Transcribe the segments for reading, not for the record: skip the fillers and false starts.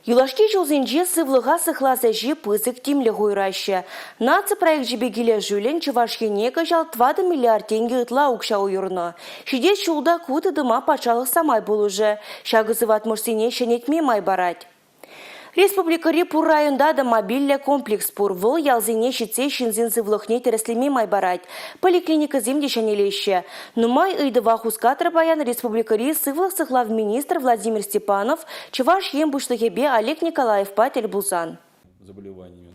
Юлашки ҫулсенче сывлӑха сыхлас ӗҫе пысӑк тимлӗх уйӑраҫҫӗ. Наци проекчӗпе килӗшӳллӗн Чӑваш Ене кӑҫал 4 миллиард тенкӗ ытла укҫа уйӑрнӑ. Ҫитес ҫулта ку тытӑма патшалӑх самай пулӑшӗ. Ҫакӑ сыватмӑшсене ҫӗнетме май парать. Республикӑри пур районта та мобильлӗ комплекс пур. Вӑл ялсене ҫитсе ҫынсен сывлӑхне тӗрӗслеме май парать. Поликлиникӑсем те ҫӗнелеҫҫӗ. Нумай ыйтӑва хускатрӗ паян республикӑри сывлӑх сыхлав министрӗ Владимир Степанов Чӑваш Ен Пуҫлӑхӗпе Олег Николаевпа тӗл пулсан.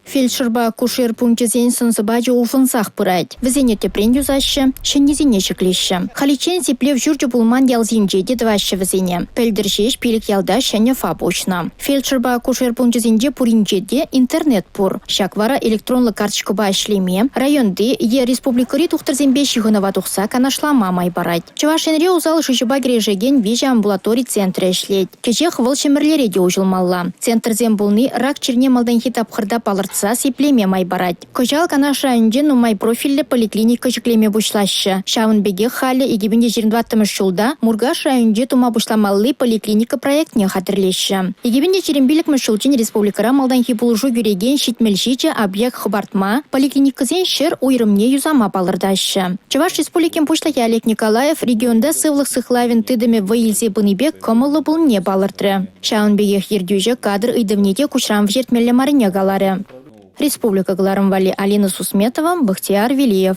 Фельдшерпа акушер пункчӗсен сӑн-сӑпачӗ улшӑнсах пырать. Вӗсене тӗпрен юсаҫҫӗ, ҫӗннисене ҫӗклеҫҫӗ. Халиччен сиплев ҫурчӗ пулман ялсенче те тӑваҫҫӗ вӗсене. Пӗлтӗр ҫеҫ пилӗк ялта ҫӗнӗ ФАП уҫнӑ. Фельдшерпа акушер пункчӗсенче пуринче те интернет пур. Ҫак вара электронлӑ карточкӑпа ӗҫлеме, районти е республикӑри тухтӑрсемпе ҫыхӑнӑва тухса канашлама май парать. Чӑваш Енре усал шыҫӑпа кӗрешекен виҫӗ амбулатори центрӗ ӗҫлет. Кӗҫех вӑл Ҫӗмӗрлере те уҫӑлмалла. Центрсем пулни рак чирне малтанхи тапхӑрта палӑртса сиплеме май парать. Кӑҫал Канаш районӗнче нумай профильлӗ поликлиника ҫӗклеме пуҫлаҫҫӗ. Ҫавӑн пекех халӗ 2024 ҫулта Муркаш районӗнче тума пуҫламалли поликлиника проектне хатӗрлеҫҫӗ. 2025 ҫулччен республикӑра малтанхи пулӑшу кӳрекен 77 объект хӑпартма, поликлиникӑсен ҫӗр уйрӑмне юсама палӑртаҫҫӗ. Чӑваш Республикин Пуҫлӑхӗ Олег Николаев регионта сывлӑх сыхлавӗн тытӑмӗ вӑй илсе пынипе кӑмӑллӑ пулнине палӑртрӗ. Ҫавӑн пекех ертӳҫӗ кадр ыйтӑвне те куҫран вӗҫертмелле маррине каларӗ. Республика кӑларӑм валли Алина Сусметова, Бахтияр Велиев.